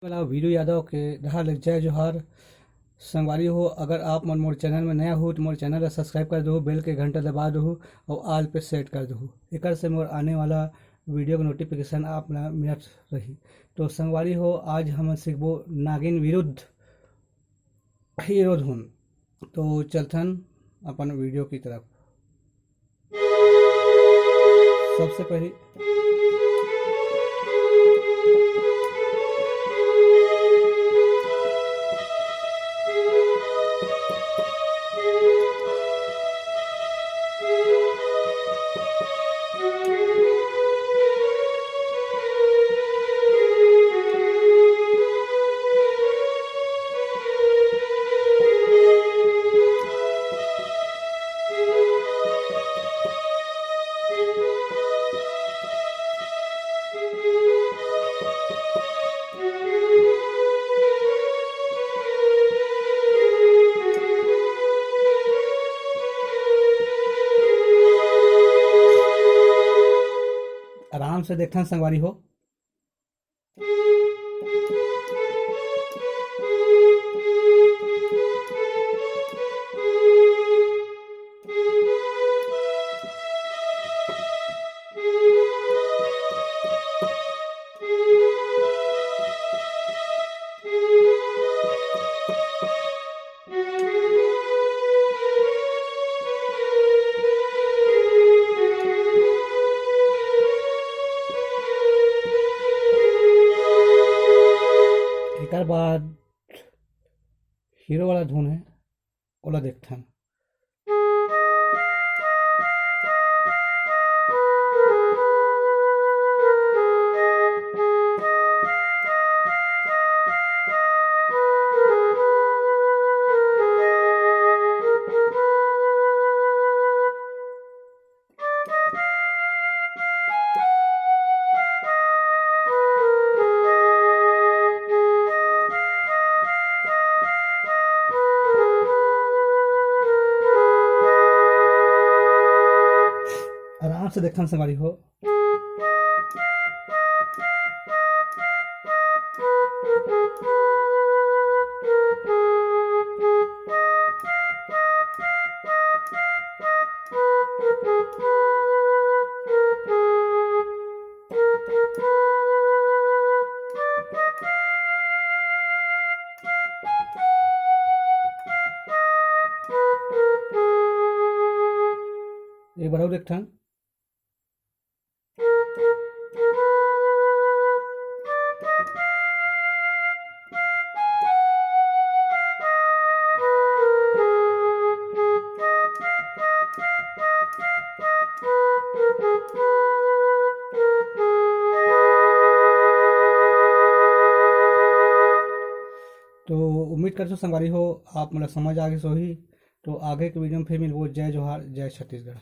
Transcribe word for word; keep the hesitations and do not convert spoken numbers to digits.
वाला वीरू यादव के डहार ले जय जोहार। संगवारी हो, अगर आप मन मोर चैनल में नया हो तो मोर चैनल ला सब्सक्राइब कर दो, बेल के घंटा दबा दो और ऑल पे सेट कर दो। एकर से मोर आने वाला वीडियो के नोटिफिकेशन आप ला मिलत रही। तो संगवारी हो, आज हम सीखबो नागिन विरुद्ध हीरो धुन। तो चलथन अपन वीडियो की तरफ। सबसे पहले आराम से देखथन संगवारी हो। एकर बाद हीरो वाला धुन है, ओला देखथन। आराम से देखथन संगवारी हो। एक बार और एक ठन। तो उम्मीद करथों संगवारी हो, आप मन ला समझ आ गिस होही। तो आगे के वीडियो में फिर मिलबो। जय जोहार, जय छत्तीसगढ़।